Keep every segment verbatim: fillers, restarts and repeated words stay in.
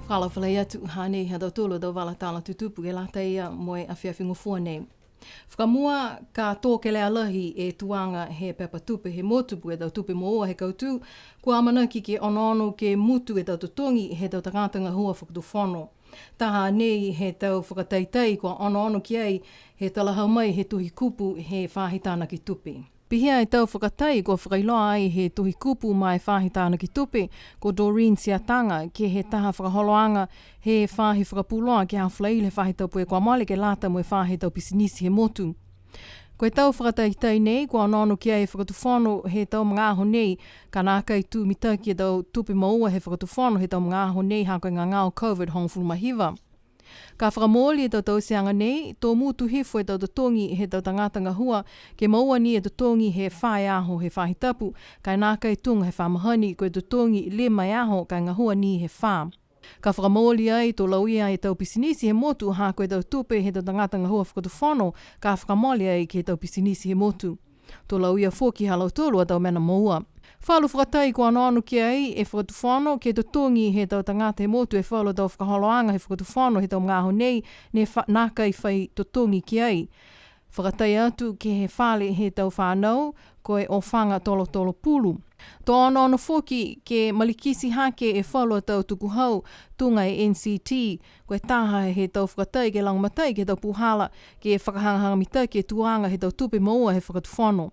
Fakaalofa lahi atu, hanei ha tautolu a tau vala tala tutupu ke lata ia mo e afiafi Gofua nei. Fakamua, ka tō kelea lahi e tuaga he pepa tupe he motu po ke tau tupe moua he kautū, kua amanaki ke onoono ke mutu e tau totogi he tau tagata gahua fakatufono. Taha nei he tau fakataitai kua onoono ki ai he talahau mai he Tohi Kupu he faahi tanaki tupe. Pihia e tau fakatai kua fakailoa ai he Tohi Kupu ma e faahi tanaki tupe, ko Doreen Siataga, ke he taha fakaholoaga he faahi fakapuloa ke he Falaile he faahi tapu kua mole ke lata mo e faahi tau pisinisi he motu. Ko e tau fakataitai nei, kua onoono ki ai e fakatufono he tau magaaho nei, ka nākai tū mitaki e tau tupe moua he fakatufono he tau magaaho nei ha ko e gagao COVID hogofulu ma hiva. Ka fakamooli e tau tauteaga nei, to mutu hifo e tau totogi he tau tagata gahua, ke moua ni e totogi he fā e aho he faahi tapu, ka e nākai tuga he fa mahani, ko e totogi lima e aho ka e gahua ni he fā. Ka fakamooli ai to lauia e tau pisinisi he motu ha ko e tau tupe he tau tagata gahua fakatufono, ka fakamole ai ke he tau pisinisi he motu. To lauia foki ha lautolu a tau mena moua. Falu fakatai kua onoono ki ai e fakatufono ke totogi he tau tagata he motu e falu a tau fakaholoaga he fakatufono he tau magaaho nei, ne fa-, nākai fai totogi ki ai. Fakatai atu ke he fale he tau fanau, ko e Ofaga Tolotolo Pulu. To onoono foki ke malikiti hake e falu a tau tukuhau, tuga e N C T, ko e taha he tau fakatai ke lagomatai ke he tau puhala, ke fakahagahaga mitaki e tuaga he tau tupe moua he fakatufono.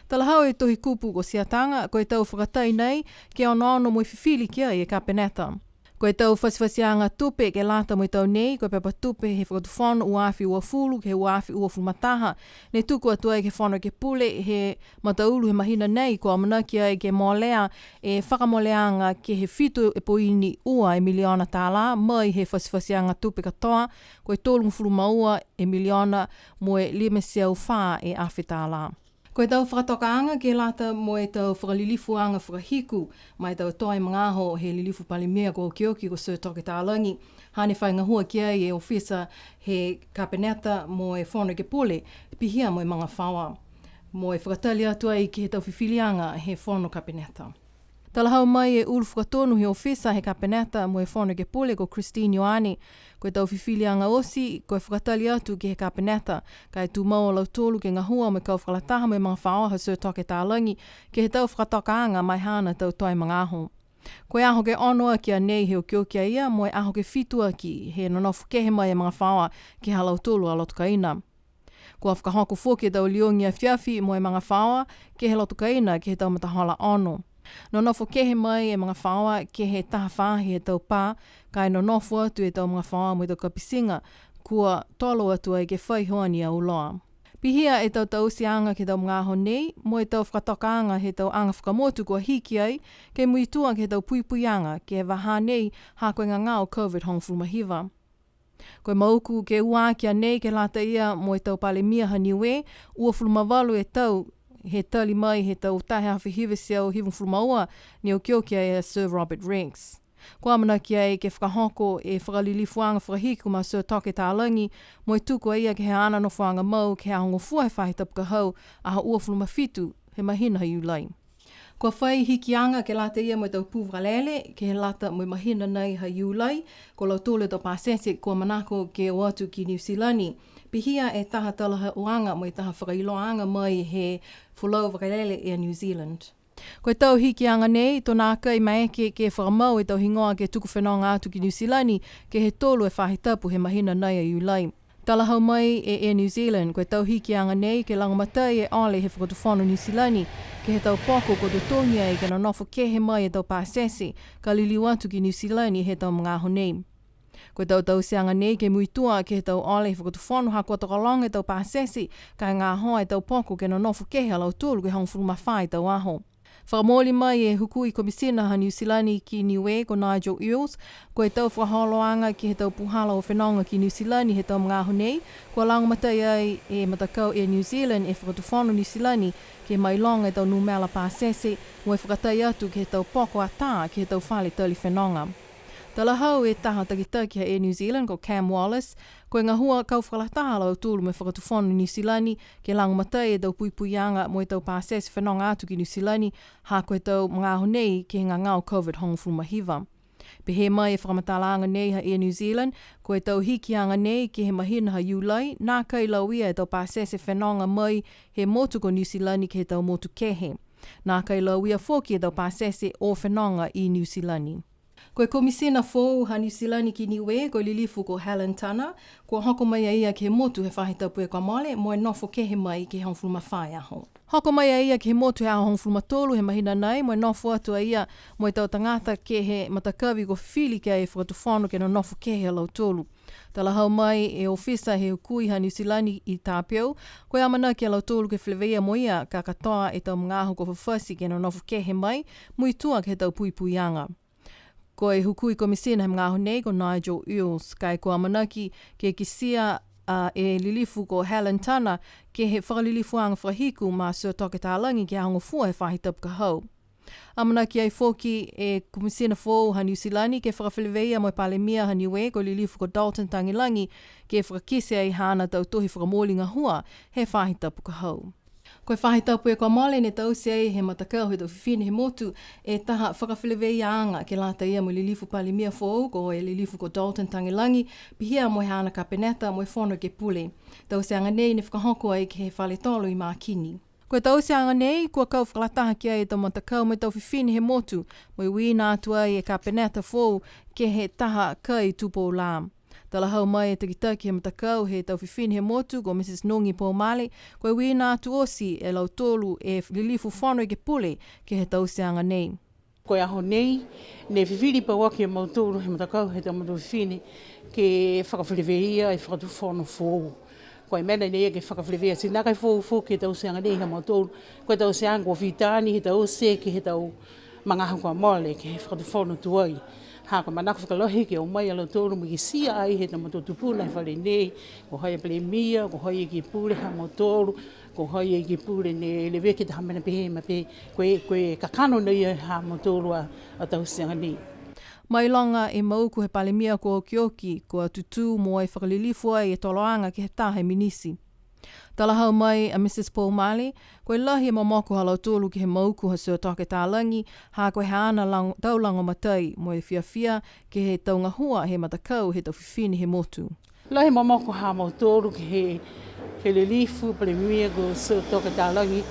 Talahau e Tohi Kupu ko Siataga, ko e tau fakatai nei, ke onoono mo e fifili ki ai e Kapeneta. Ko e tau fatifatiaga tupe ke lata mo e tau nei, ko e pepa tupe he fakatufono ua afe uafulu ke he ua afe uafulu ma taha, ne tuku atu ai ke he Fono Ekepule he mataulu he mahina nei, kua amanaki ai ke molea e fakamoleaga ke he fitu e poini ua e miliona tālā, mai he fatifatiaga tupe katoa, ko e tolugofulu ma ua e miliona mo e lima e teau fā e afe tālā. Ko e tau fakatokaaga ke lata mo e tau fakalilifuaga fakahiku ma e tau toe magaaho he lilifu Palemia kua okioki ko Sir Toke Talagi, hane fai gahua ki ai e ofisa he Kapeneta mo e Fono Ekepule, pihia mo e magafaoa. Mo e fakatali atu ai ke he tau fifiliaga he Fono Kapeneta. Talahau mai e ulu fakatonu he ofisa he Kapeneta mo e Fono Ekepule ko Christine Ioane, ko e tau fifiliaga oti, ko e fakatali atu ke he Kapeneta, ka e tumau a lautolu ke gahua mo e kau fakalataha mo e magafaoa ha Sir Toke Talagi, ke he tau fakatokaaga ma e haana tau toe magaaho. Ko e aho ke ono aki a nei he okioki a ia, mo e aho ke fitu aki he nonofo kehe mai e magafaoa ke he ha lautolu a loto kaina. Kua fakahoko foki e tau liogi afiafi mo e magafaoa ke he loto kaina ke he tau matahola ono. Nonofo kehe mai e magafaoa ke he taha faahi he tau pā, ka e nonofo atu e tau magafaoa mo e tau kapitiga, kua tolo atu ai ke fai hoani auloa. Pihia e tau tauteaga ke he tau magaaho nei, mo e tau fakatokaaga he tau aga fakamotu kua hiki ai, ke muitua ke he tau puipuiaga, ke he vahā nei, ha ko e gagao COVID hogofulu ma hiva. Ko e mauku ke ua aki a nei ke lata ia mo e tau Palemia ha Niue, uafulu ma valu e tau, he tali mai he tau taha e afe hiva e teau hivagofulu ma ua, ne okioki ai a Sir Robert Rex. Kua amanaki ai ke fakahoko e fakalilifuaga fakahiku ma Sir Toke Talagi, mo e tuku a ia ke he haana nofoaga mau ke he Aho Gofua he faahi tapu ka hau, aho uafulu ma fitu he mahina ha Iulai. Kua fai hikiaga ke lata ia mo e tau pū vakalele, ke lata mo e mahina nei ha Iulai, ko lautolu e tau pasese kua manako ke o atu ki Niu Silani. Pihia e taha talahauaga mo e taha fakailoaaga mai he folau vakalele Air New Zealand. Ko e tau hikiaga nei, to nākai maeke ke fakamau e tau higoa ke tuku fenoga atu ki Niu Silani, ke he tolu e faahi tapu he mahina nei a Iulai. Talahau mai e Air New Zealand, ko e tau hikiaga nei ke lagomatai e ole he Fakatufono Niu Silani, ke he tau poko kua totogi ai ke nonofo kehe mai e tau pasese, ka liliu atu ki Niu Silani he tau magaaho nei. Ko e tau tauteaga nei ke muitua ke he tau ole he Fakatufono ha kua tokologa e tau pasese, ka e gahoa e tau poko ke nonofo kehe a lautolu ke hogofulu ma fā e tau aho. Fakamooli mai e Hukui Komisina ha Niu Silani ki Niue ko Nigel Eales, ko e tau fakaholoaga ke he tau puhala o fenoga ki Niu Silani he tau magaaho nei, kua lagomatai ai e matakau Air New Zealand e Fakatufono Niu Silani ke mailoga e tau numela pasese, mo e fakatai atu ke he tau poko atā ke he tau fale tali fenoga. Talahau e taha takitaki ha Air New Zealand ko Cam Wallace, ko e gahua kau fakalataha a lautolu mo e Fakatufono Niu Silani, ke lagomatai e tau puipuiaga mo e tau pasese fenoga atu ki Niu Silani, ha ko e tau magaaho nei ke he gagao COVID hogofulu ma hiva. Pehē mai e fakamatalaaga nei ha Air New Zealand, ko e tau hikiaga nei ke he mahina ha Iulai, nākai lauia e tau pasese fenoga mai he motu ko Niu Silani ke he tau motu kehe. Nākai lauia foki e tau pasese o fenoga i Niu Silani. Ko e Komisina foou ha Niu Silani ki Niue, ko e lilifu ko Helen Tunnah, kua hoko mai a ia ke he motu he faahi tapu kua mole, mo e nofo kehe mai ke he hogofulu ma fā e aho. Hoko mai a ia ke he motu he aho hogofulu ma tolu he mahina nei, mo e nofo atu a ia mo e tau tagata ke he matakavi kua fifili ki ai e Fakatufono ke nonofo kehe a lautolu. Talahau mai e ofisa he hukui ha Niu Silani i Tapeu, ko e amanaki a lautolu ke feleveia mo ia, ka katoa e tau magaaho kua fafati ke nonofo kehe mai, muitua ke he tau puipuiaga. Ko e hukui Komisina he magaaho nei ko Nigel Eales, ka e kua amanaki ke kitia a e lilifu ko Helen Tunnah ke he fakalilifuaga fakahiku ma Sir Toke Talagi ke he aho gofua he faahi tapu ka hau. Amanaki ai foki e Komisina foou ha Niu Silani ke fakafeleveia mo e Palemia ha Niue ko e lilifu ko Dalton Tagelagi ke fakakite ai haana tau tohi fakamooli gahua he faahi tapu ka hau. Ko e faahi tapu kua mole ne taute ai he matakau he tau fifine he motu e taha fakafeleveiaaga ke lata ia mo e lilifu Palemia foou ko e lilifu ko Dalton Tagelagi, pihia mo e haana Kapeneta mo e Fono Ekepule. Tauteaga nei ne fakahoko ai ke he fale tolo i Makini. Ko e tauteaga nei, kua kau fakalataha ki ai e tau matakau mo e tau fifine he motu, mo e uiina atu ai e Kapeneta foou ke he taha kai tupou lā. Talahau mai e takitaki he matakau he tau fifine he motu ko Mrs Nogi Poumale, ko e uiina atu oti e lautolu e lilifu Fono Ekepule ke he tauteaga nei. Ko e aho nei, ne fifili pauaki a mautolu he matakau he tau matua fifine ke fakafeleveia e Fakatufono foou. Ko e mena nei ke fakafeleveia, ti nākai foou foki e tauteaga nei ha mautolu. Ko e tauteaga kua fita ni he taute ke he tau magaaho kua mole ke he Fakatufono tuai. Ha ko e manako fakalahi ke o mai a lautolu mo e kitia ai he tau matua tupuna he fale nei, ko hai e Palemia, ko hai e Ekepule ha mautolu, ko hai e Ekepule ne leveki taha mena pehē ma pehē, ko e, ko e kakano nei ha mautolu a, a tauteaga nei. Mailoga e mauku he Palemia kua okioki, kua tutū mo e fakalilifu ai e toloaga ke he taha e minisi. Talahau mai a Mrs Poumale, ko e lahi e momoko ha lautolu ke he mauku ha Sir Toke Talagi, ha ko e haana lag-, tau lagomatai, mo e fiafia ke he tau gahua he matakau he tau fifine he motu. Lahi e momoko ha mautolu ke he, he lilifu Palemia ko Sir Toke Talagi,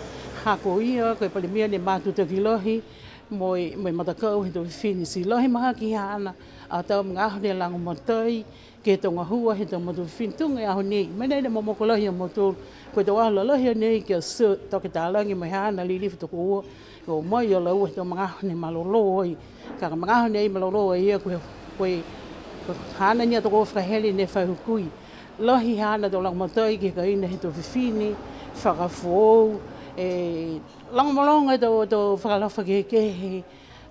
ha ko ia ko e Palemia ne matutaki lahi mo e, mo e matakau he tau fifine, ti lahi mahaki haana a tau magaaho ne lagomatai ke he tau gahua he tau matua fifine tuga e aho nei. Mena ne momoko lahi a mautolu, ko e tau aho lalahi a nei ki a Sir Toke Talagi mo e haana lilifu tokoua, kua o mai a laua he tau magaaho ne malolō ai. Ka ko e magaaho nei malolō ai ia ko e, ko e, ko e haana ni a tokoua fakahele ne fai hukui. Lahi haana tau lagomatai ke he kaina he tau fifine, fakafoou, e, lagomaloga e tau, tau fakaalofa kehekehe,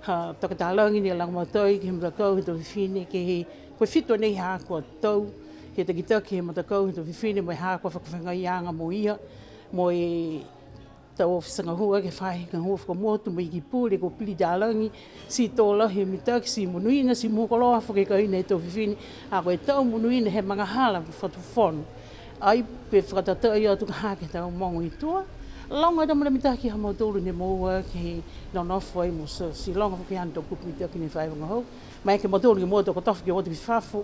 ha Toke Talagi ne lagomatai ke he matakau he tau fifine ke he, ko e fitu nei ha kua tau, he takitaki he matakau he tau fifine mo e ha kua fakafehagaiaga mo ia, mo e tau ofisa gahua ke he faahi gahua fakamotu mo e Ekepule ko Pili Talagi, ti to lahi e mitaki, ti monuina, ti moua koloa foki e kaina he tau fifine, ha ko e tau monuina he magahala Fakatufono. Ai pē fakatatai atu ka ha ke he tau mogo i tua, loga e tau mena mitaki ha mautolu ne moua ke nonofo ai mo Sir, ti loga foki haana tau kupu mitaki ne fai vagahau. Maeke a mautolu ke moua tau kotofa ke o atu ki fafo,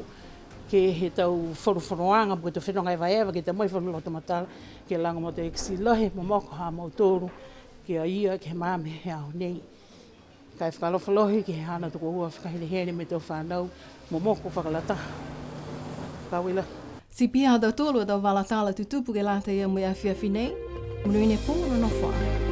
ke he tau fonofonoaga, po ke tau fenoga evaeva, ke he tau mai fano loto matala, ke lagomatai, ti lahi e momoko ha mautolu ki a ia, ke he magaaho he aho nei. Ka e fakaalofa lahi ke he haana tokoua fakahelehele mo e tau fanau, momoko fakalataha. Fakaaue lahi. Ti pihia ha tautolu a tau vala tala tutupu ke lata ia mo e afiafi nei. Monuina e pō, nonofo ā.